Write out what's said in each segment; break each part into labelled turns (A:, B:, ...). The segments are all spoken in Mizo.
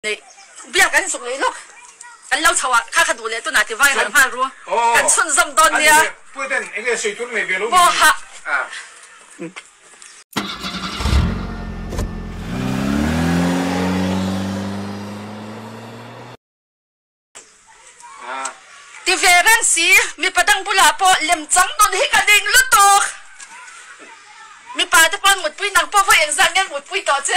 A: Nei biak kan zuk leh lawk. Kan lo chho a, kha kha duh leh tunah ti vai harh nghal ru. Kan chhunzawm dawn nia. Pawha. Ti ve reng si, mipa dang bulah pawh lem chang nun hi ka ning lutuk. Mipa te pawn mutpui nang pawh vawi engzat nge mutpui tawh che.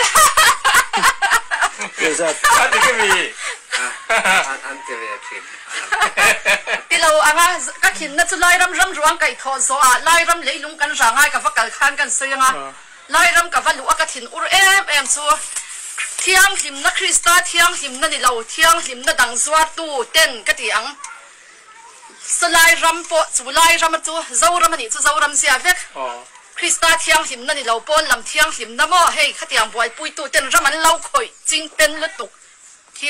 A: Ti lo anga ka khinna chu Lairam ram ruang kaihthawh zawhah Lairam leilung kan rah ngai ka va kal khan kan sawi anga. Lairam ka va luh a ka thin ur em em chu Thianghlimna Krista thianghlimna ni lo thianghlimna dang zuartu ten ka ti ang. Saw Lairam pawh chu Lairam a chu Zoram a nih chu Zoram zia vek. Krista thianghlimna ni lo pawn lam thianghlimna maw hei khatiang buaipuitu ten ram an lo khawih ching pen lutuk hi.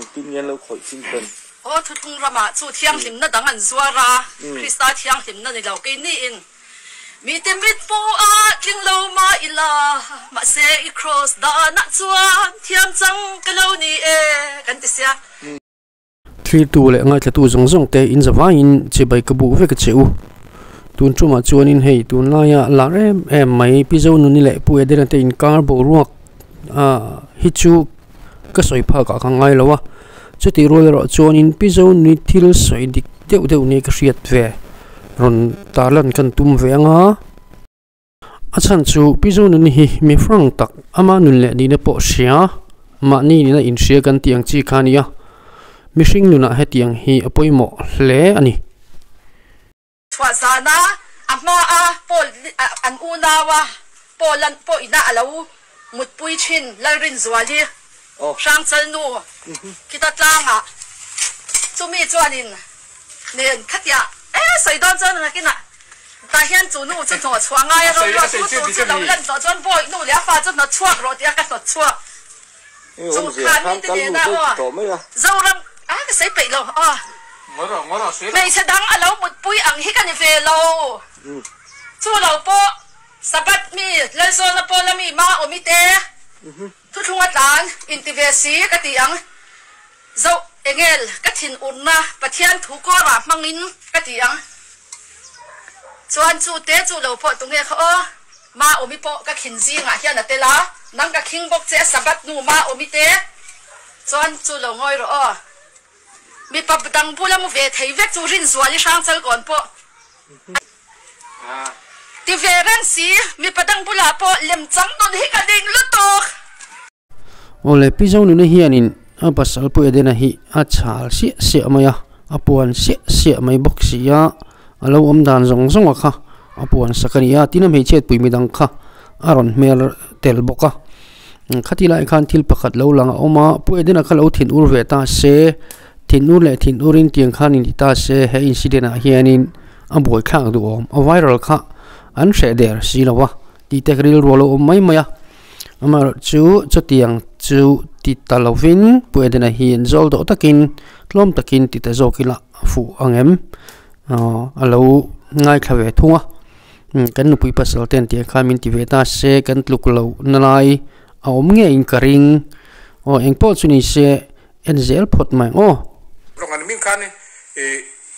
B: Engtin nge an lo khawih ching pen?
A: Aw thuthlung ramah chu thianghlimna dang an zuar a, Krista thianghlimna ni lo keiniin mite mit hmuh a tling lo mah ila, mahse i kraws danah chuan thiam chang ka lo ni e kan ti sia.
C: Thlirtu leh ngaithlatu zawng zawng te in zavaiin chibai ka buh vek a che u. Tun tumah chuanin hei tunlaia lar em em mai Pi Zonuni leh Pu Edena te inkar boruak ah hi chu ka sawi phak ah ka ngai lo a. Chutih rual erawh chuanin Pi Zonuni thil sawi dik deuh deuh nia ka hriat ve rawn tarlan kan tum ve ang a. A chhan chu Pi Zonuni hi mi hrang tak ama nun leh nihna pawh hria, mahni nihna inhria kan tih ang chi kha a ni a, mihring nunah hetiang hi a pawimawh hle a ni.
A: Chhuah zana a hmaa Paul an unaua Paul-an pawhina a lo mutpui thin Lalrinzuali Hrangchalnu khita tlangah chumi chuanin nen khatia e sawi dawn chuan nakinah tah hian chu nu chu hnawh chhuah ngai a rawh luah chu tu chu lo lan tawh chuan bawi nu leh a fa chu hnawt chhuak rawh tih a ka hnawt chhuak chu kha mite nena aw Zoram a ka sawi peih lo aw hmeichhe dang a lo mutpui ang hi ka ni ve lo chu lo pawh Sabbath mi Lalzawna pawla mi ma awmi te Thuthlung a tlan inti ve si ka ti ang. Zoh engel ka thin urna Pathian thu kawrah hmangin ka ti ang. Chuan chu te chu lo pawh tunge kha aw, Ma awmi pawh ka khin zingah hian a tel a, nang ka khing bawk che a Sabbath hnu Ma awmi te chuan chu lo ngawi rawh aw. Mipa dang bula mu ve thei vek chu Rinzuali Hrangchalkawn pawh a ti ve reng si, mipa dang bulah pawh lemchang nun hi ka ning lutuk.
C: Awle Pi Zonuna hianin a pasal Pu Edena hi a chhal siah siah mai a, a puan siah siah mai bawk si a, a lo awm dan zawng zawng a kha a puan sak a ni a, tin a hmeichhiatpui midang kha a rawn hmel tel bawk a. Khati lai khan thil pakhat lo lang a awm a, Pu Edena kha lo thin ur ve ta se, thin ur leh thin urin tiang khan in ti ta se he incident ah hianin a buai thlak duh awm, a viral kha an hreh der si lo a tih te rilru a lo awm mai mai a, amaherawh chu chutiang chu ti ta lovin Pu Edena hi an zawl dawh takin tlawm takin ti ta zawk ila a fuh ang em a lo ngaithla ve thung a. Kan nupui pasal te an tih ang khan min ti ve ta se kan tluk loh na lai a awm ngeiin ka ring aw eng pawh chu ni se en zel phawt mai ang aw.
D: Rawng an min khan in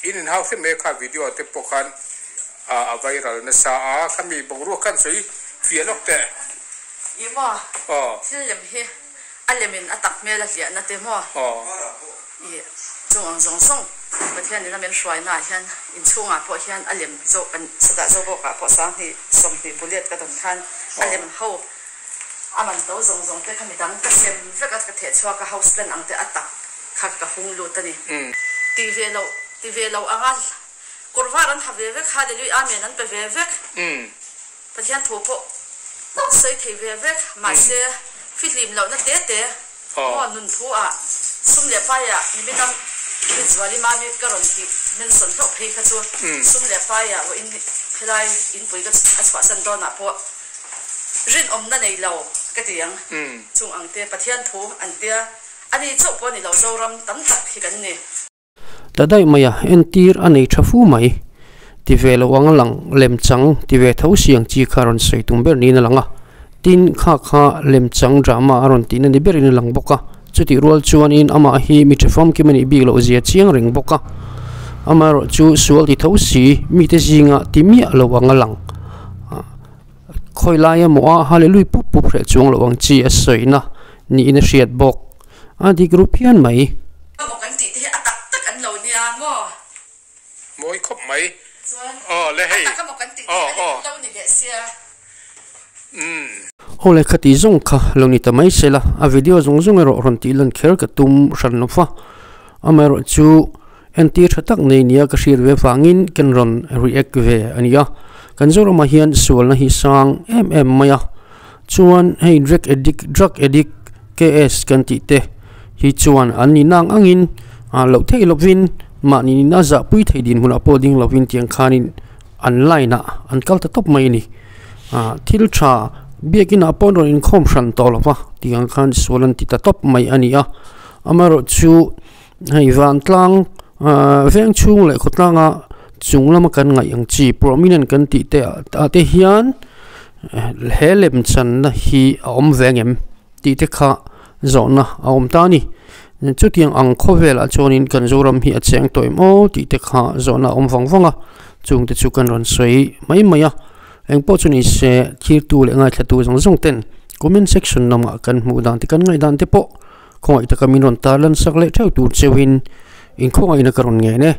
D: in hau hle mai kha video te pawh khan a viral nasa a khami boruak khan sawi fiah lawk teh.
A: Ih maw thil lem hi A lemin a tak hmel a hliahna te maw? I chung ang zawng zawng Pathian ina min hruaina ah hian inchhungah pawh hian a lem zo kan chutah zo bawkah pawh sanghnih sawmhnih bullet ka dawn khan a lem ho a man to zawng zawng te kha midang ka sem vek a ka theh chhuak a house plan ang te a tak kha ka hung lut a ni. Ti ve loh ti ve loh anga kawr var an ha ve vek Hallelujah Amen an pe ve vek. Pathian thu pawh sawi thei ve vek, mahse fihlim lohna te te maw nun thu ah sum leh pai ah niminam Rinzuali mami ka rawn tih mention hlauh phei kha chu sum leh pai ah vawiin helai inpui ka a chhuahsan dawn ah pawh rinawmna nei lo ka ti ang chung ang te Pathian thu an tia ani chauh pawh ni lo Zoram tam tak hi kan ni.
C: Ta daih mai a, entir a nei tha fu mai. Ti ve lo ang a lang, lem chang ti ve tho si ang chi kha rawn sawi tum ber niin a lang a. Tin, kha kha lemchang drama a rawn tihna ni berin a lang bawk a, chutih rual chuanin amah hi mi tha famkim a nih bik loh zia chiang reng bawk a. Amaherawh chu sual ti tho si, mite zinga ti miah lo ang a lang. Khawi lai emaw a hallelui pup pup hreh chuang loh ang chi a sawina niin a hriat bawk. A dik ru phian mai.
A: Emaw kan tih te hi a tak tak an lo nia maw?
D: Mawi khawp mai.
A: Chuan
D: Aw le
A: a
D: hei.
A: tak emaw kan tih te
D: Aw
A: hi a
D: aw.
A: lem lo ni leh sia.
D: Umm.
C: Aw le khati zawng kha lo ni ta mai sela, a video zawng zawng erawh rawn tih lan kher ka tum hran lo va. Amaherawh chu entir tha tak nei nia ka hriat ve vangin kan rawn react ve a ni a. Kan Zoramah hian sualna hi sang em em mai a. Chuan hei drug addict drug addict KS kan tih te hi chuan an ni nang angin ah loh theih lovin mahni nina zahpui thei dinhmunah pawh ding lovin tiang khanin an line ah an kal ta tawp mai a ni. Ah thil tha biakin ah pawh an rawn inkhawm hran tawh lo va tiang khan sual an ti ta tawp mai a ni a. Amaherawh chu hei vantlang ah veng chhung leh khawtlanga chung lama kan ngaih ang chi prominent kan tih te ah te hian he lemchanna hi a awm ve ang em tih te kha zawhna a awm ta a ni. Chutiang ang khawvelah chuanin kan Zoram hi a cheng tawh em aw tih te kha zawhna a awm vang vang a, chungte chu kan rawn sawi mai mai a. Engpawh chu ni se thirtu leh ngaithlatu zawng zawng ten comment section lamah kan hmuh dan te kan ngaihdan te pawh khawngaih taka min rawn tarlan sak leh theuh tur cheuhin inkhawngaihna ka rawn ngen e.